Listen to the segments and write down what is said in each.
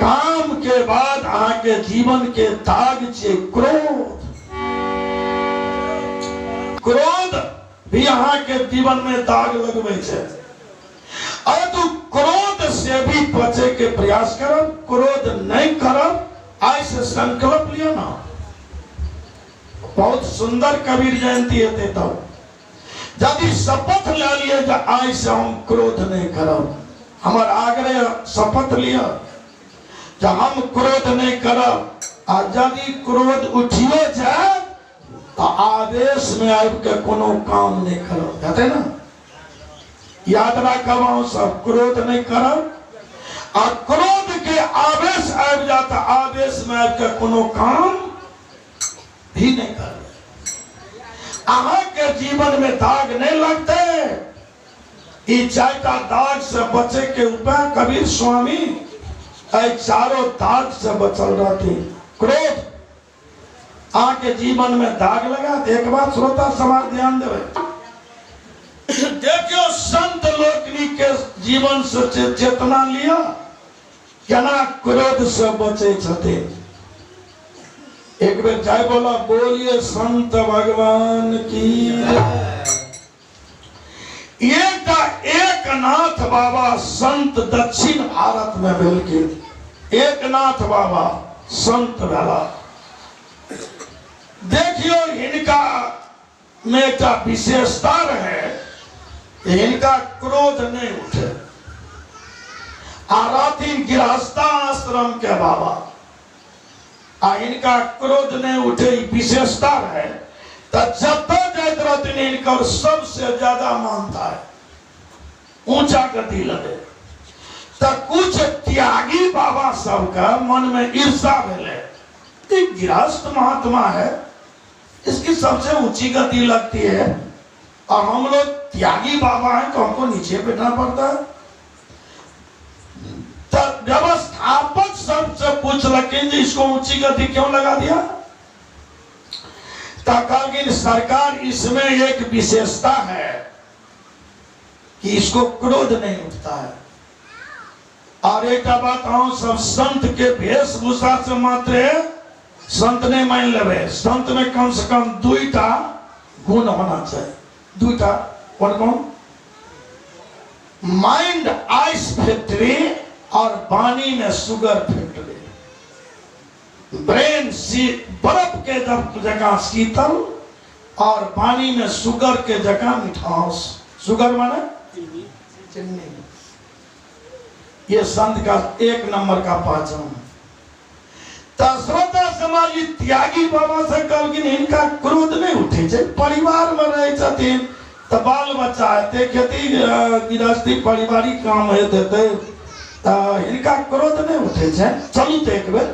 काम के बाद अहाँ के जीवन के दाग छे क्रोध। क्रोध भी अहाँ के जीवन में दाग लगबै छै। अरे तू क्रोध से भी बचे के प्रयास करब, क्रोध नहीं करब, आइ से संकल्प लियो ना। बहुत सुंदर कबीर जयंती हेतै तब यदि शपथ ले लिए जे आइ से हम क्रोध नहीं करब, हमर आग्रह शपथ लिअ जे हम क्रोध नहीं करब, आ यदि क्रोध उठियो जाए तो आवेश में आबि के कोनो काम नहीं करब, हेतै ना? याद राखब अहाँ सब, क्रोध नहीं करब, आ क्रोध के आवेश आबि जाए तो आवेश में आबि के कोनो काम भी नहीं करब। अहाँ के जीवन में दाग नहीं लगते। ई चारिटा दाग से बचे के उपाय कबीर स्वामी एहि चारो दाग से बचल रहती। क्रोध अहाँ के जीवन में दाग लगा। एक बात श्रोता समाज ध्यान देबै, देखियो संत लोकनि के जीवन से चेतना लिअ केना क्रोध से बचे छथिन। एक बेर जाय बोला, बोलिए संत भगवान की जय। एकटा एकनाथ बाबा संत दक्षिण भारत में भेलखिन। एकनाथ बाबा संत भेला। देखियो हिनका में एकटा विशेषता रहे, हिनका क्रोध नहीं उठे। आ रहथिन गृहस्था आश्रम के बाबा, आ इनका क्रोध नहीं उठे, ई विशेषता रहे। तो जतऽ जाइत रहथिन इनकर सबसे ज्यादा मानता है, ऊंचा गति लगे। तो कुछ त्यागी बाबा सबके मन में ईर्षा भेलै, ई गृहस्थ महात्मा है, इसकी सबसे ऊंची गति लगती है, और हम लोग त्यागी बाबा हैं तो हमको नीचे बैठना पड़ता है। तो व्यवस्थापक सबसे पूछलखिन जी इसको ऊंची गति क्यों लगा दिया? तो कहलखिन सरकार इसमें एक विशेषता है कि इसको क्रोध नहीं उठता है। और एक बात हम सब संत के वेशभूषा से मात्र संत नहीं मान लेबे। संत में कम से कम दुईटा गुण होना चाहिए। दुईटा कौन कौन? माइंड आइस फैक्ट्री और पानी में शुगर फैक्ट्री। ब्रेन सी बर्फ के जब जगह शीतल और पानी में शुगर के जगह मिठास। शुगर माने चीनी। ये संत का एक नंबर का पहचान है। तो श्रोता समाज त्यागी बाबा से कहलखिन हिनका क्रोध नहीं उठे छै, परिवार में रहे छथिन तो बाल बच्चा हेतै, खेती गृहस्थी पारिवारिक काम होइत हेतै, तो हिनका क्रोध नहीं उठे छै। चलू तो एक बेर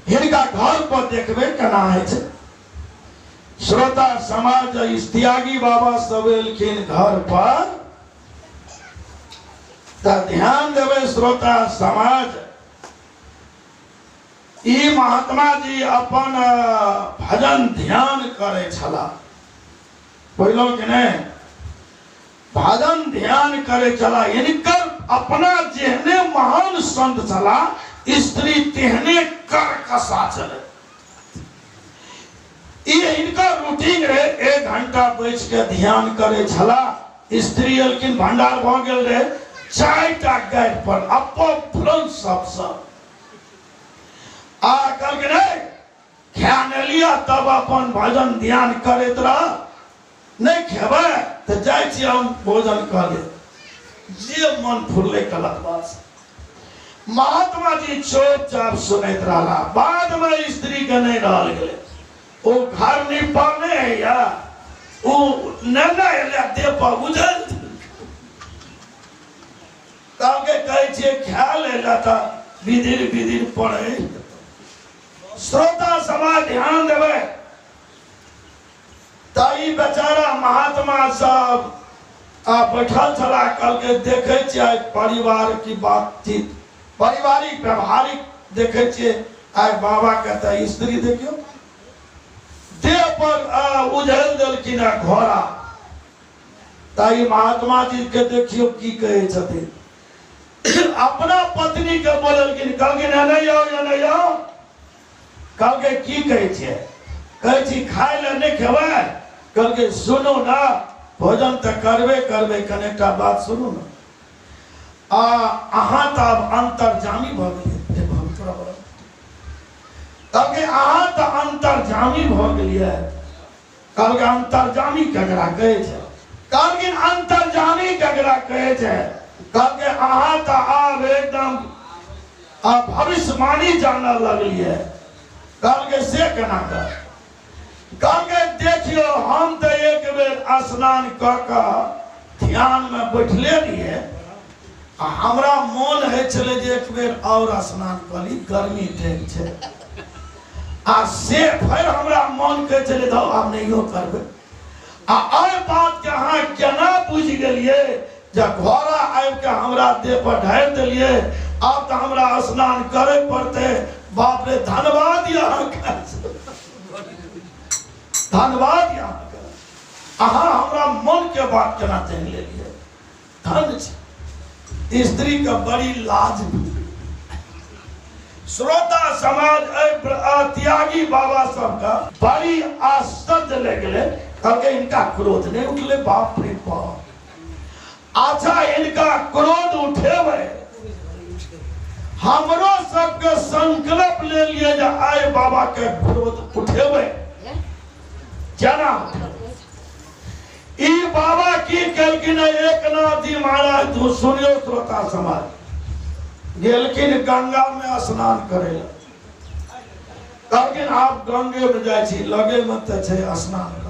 हिनका घर पर देखबै केना होइ छै। श्रोता समाज त्यागी बाबा सब एलखिन घर पर, तो ध्यान देबै श्रोता समाज, ई महात्मा जी अपन भजन ध्यान करै छला। बुझलहुँ कि नहीं? भजन ध्यान करै छला। हिनकर अपना जेहने महान संत छला, स्त्री तेहने करकसा छलै। ई हिनकर रूटीन रहे, 1 घंटा बैठ के ध्यान करै छला। स्त्री एलखिन, भंडार भऽ गेल रहे, 4टा गाड़ि पर अपभ्रंश सबसँ आ कहलखिन हे खा नहि लिअ तब अपन भजन ध्यान करैत रह, नहीं खेबै तऽ जाइ छी हम भोजन कऽ लेब। जे मन फुरलै गलत बात। महात्मा जी चुपचाप सुनैत रहला। बाद में स्त्री के नहीं रहल गेलै, ओ घर निपने या ओ नेने एलै देह पर उझल कहलकै कहै छियै खा लेला तऽ विधिर विधिर पड़ै। श्रोता समाज ध्यान देबै। तऽ ई बेचारा महात्मा सब आ बैठल छला, कहलकै देखै छियै आइ परिवार की बातचीत, पारिवारिक व्यवहारिक देखै छियै आइ बाबा के तऽ स्त्री देखियौ देह पर उझल देलखिन आ घोड़ा। तऽ ई महात्मा जी के देखियौ की कहै छथिन। अपना पत्नी के बोललखिन, कहलखिन एने आउ एने आउ। कहलकै की कहै छियै? कहै छी खाय लए नहि खेबै? कहलकै सुनू ना, भोजन तऽ करबे करबै, कनेटा बात सुनू ना। आ अहाँ तऽ आब अन्तर्जामी भऽ गेलियै। कहलकै अहाँ तऽ अन्तर्जामी भऽ गेलियै। कहलकै अन्तर्जामी केकरा कहै छै? कहलखिन अन्तर्जामी केकरा कहै छै? कहलकै अहाँ तऽ आब एकदम आ भविष्यवाणी जानऽ लगलियै। कहलकै से केना कर? कहलकै देखियौ हम तऽ एक बेर स्नान कऽ कऽ ध्यानमे बैठले रहियै आ हमरा मोन होइ छलै जे एक बेर आओर स्नान कऽ ली, गर्मी टाइम छै। आ से फेर हमरा मोन कहै छलै धौ आब नहियो करबै। आ एहि बातके अहाँ केना बुझि गेलियै जे घोड़ा आबिके हमरा देह पर ढारि देलियै, आब तऽ हमरा स्नान करे पड़तै। बाप रे, धन्यवाद अहाँके, धन्यवाद अहाँके, अहाँ हमरा मनके बात केना जानि लेलियै, धन्य छै। स्त्रीके बड़ी लाज। श्रोता समाज त्यागी बाबा सबके बड़ी आश्चर्य लागि गेलै। कहलकै इनका क्रोध नहि उठलै? बाप रे बाप। अच्छा इनका क्रोध उठेबै, हमरो सबके संकल्प ले लिए जे आइ बाबा के क्रोध उठेबै। केना उठेबै? ई बाबा की केलखिन? एकनाथ जी महाराज, तू सुनियो श्रोता समाज, गेलखिन गंगा में स्नान करे ला। कहलखिन आप गंगे में जाइ छी, लगे में तऽ छै, स्नान कर।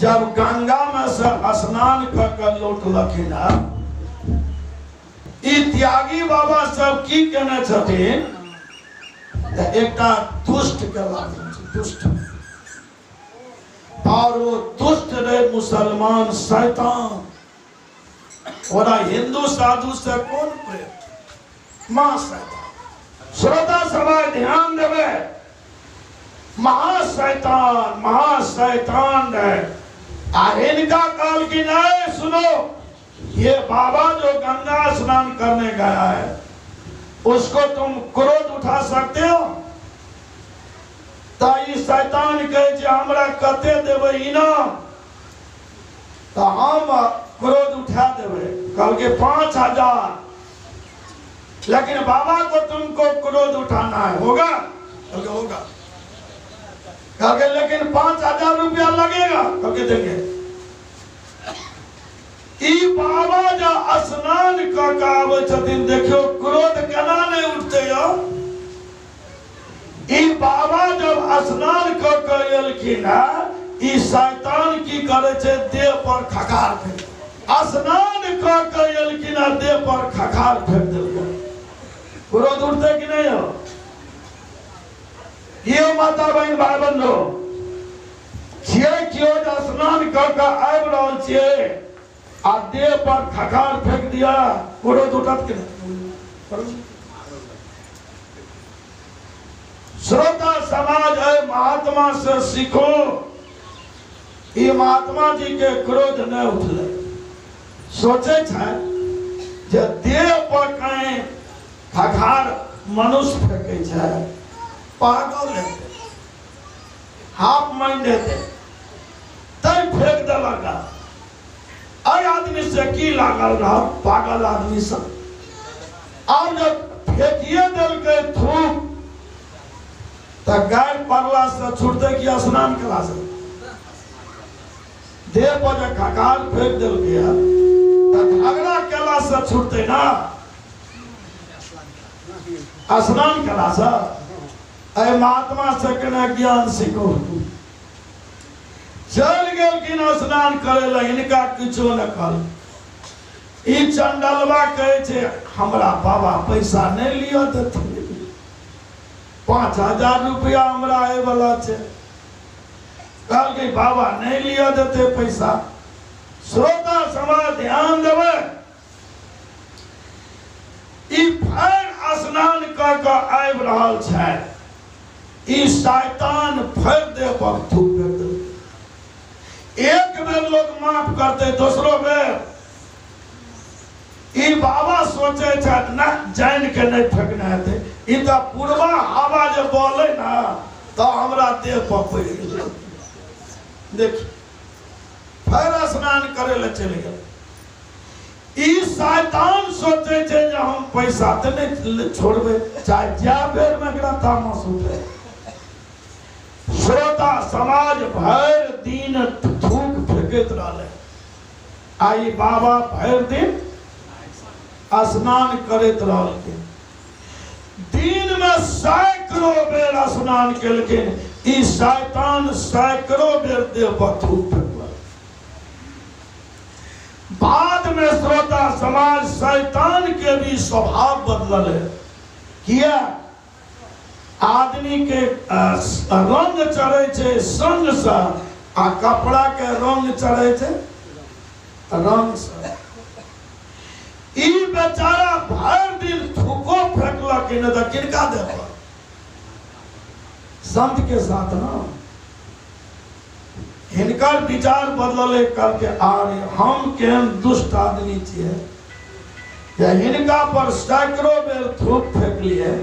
जब गंगा में से स्नान कर के लौटलखिन, ई त्यागी बाबा सब की केने छथिन तऽ एकटा दुष्ट के लागल छै, दुष्ट। और वो दुष्ट रहे मुसलमान शैतान, ओरा हिंदू साधु से कोन प्रेम, मां शैतान। श्रोता समाज ध्यान देवे, महाशैतान महाशैतान रहे। आ इनका कहल कि नहीं सुनो, ये बाबा जो गंगा स्नान करने गया है उसको तुम क्रोध उठा सकते हो? तऽ ई शैतान कहै छै हमरा कते देबै इनाम तऽ हम क्रोध उठा देबै। कहलकै 5000, लेकिन बाबा को तुमको क्रोध उठाना है, होगा? कहलकै होगा। कहलकै लेकिन 5000 रुपया लगेगा। कहलकै देंगे। ई बाबा जे स्नान कऽ के आबै छथिन, देखियौ क्रोध केना नहि उठतै यौ। ई बाबा जब स्नान कऽ के एलखिन हँ, ई शैतान की करै छै, देह पर खखार फेंक। स्नान कऽ के एलखिन हँ, देह पर खखार फेंक देलकै। क्रोध उठतै कि नहि यौ? यौ माता बहिन भाई बंधु, छियै केओ जे स्नान कऽ के आबि रहल छियै आ देह पर खखार फेंक दिया, क्रोध उठत कि नहि? श्रोता समाज है महात्मा से सीखो। ई महात्मा जी के क्रोध नहीं उठले, सोचे छै जे देह पर कहीं खखार मनुष्य फेंके छै, पागल हेतै, हाफ माइंड हेतै, तै फेंक देलक। एहि आदमी से की लागल रह, पागल आदमी से। आब जब फेंकिए देलकै थूक तऽ गाय पड़ला से छूटतै कि स्नान केला से? देह पर जे खखार फेंक देलकै तऽ झगड़ा केला से छूटतै ना, स्नान केला से? एहि महात्मा से केना ज्ञान सीखू। चलि गेलखिन स्नान करे ला, हिनका किछो नहि कहल। ई चंडलवा कहै छै हमरा बाबा पैसा नहि लिअ देथिन, 5000 रुपया हमरा आबैवला छै। कहलकै बाबा नहि लिअ देतै पैसा। श्रोता समाज ध्यान देबै, ई फेर स्नान कऽ के आबि रहल छै, ई शैतान फेर देह पर थूक फेंक देलकै। एक बेर लोग माफ करते, दोसरो बेर ई बाबा सोचे छै ना जान के नहीं फेंकने हेतै, ई तऽ पूर्वा हवा जे बहलै ना तऽ हमरा देह पर पड़ि गेलै। देख फेर स्नान करे लए चलि गेल। ई शैतान सोचे छै जे हम पैसा तऽ नहि छोड़बै, चाहे जए बेरमे एकरा तामस उठे। श्रोता समाज भरि दिन थूक फेकैत रहलै आ ई बाबा भरि दिन स्नान करैत रहलखिन। दिन में सैकड़ों बेर स्नान केलखिन, ई शैतान सैकड़ों बेर देह पर थूक फेकलक। बाद में श्रोता समाज शैतान के भी स्वभाव बदलल है। किया आदमी के रंग चढ़े छै संग से आ कपड़ा के रंग चढ़े छै रंग से। ई बेचारा भरि दिन थूको फेंकलक नहि तऽ किनका देब, संत के साथ ना। हिनकर विचार बदलल, कहलकै आरे हम केहन दुष्ट आदमी छियै जे हिनका पर सैकड़ों बेर थूक फेंकलियै।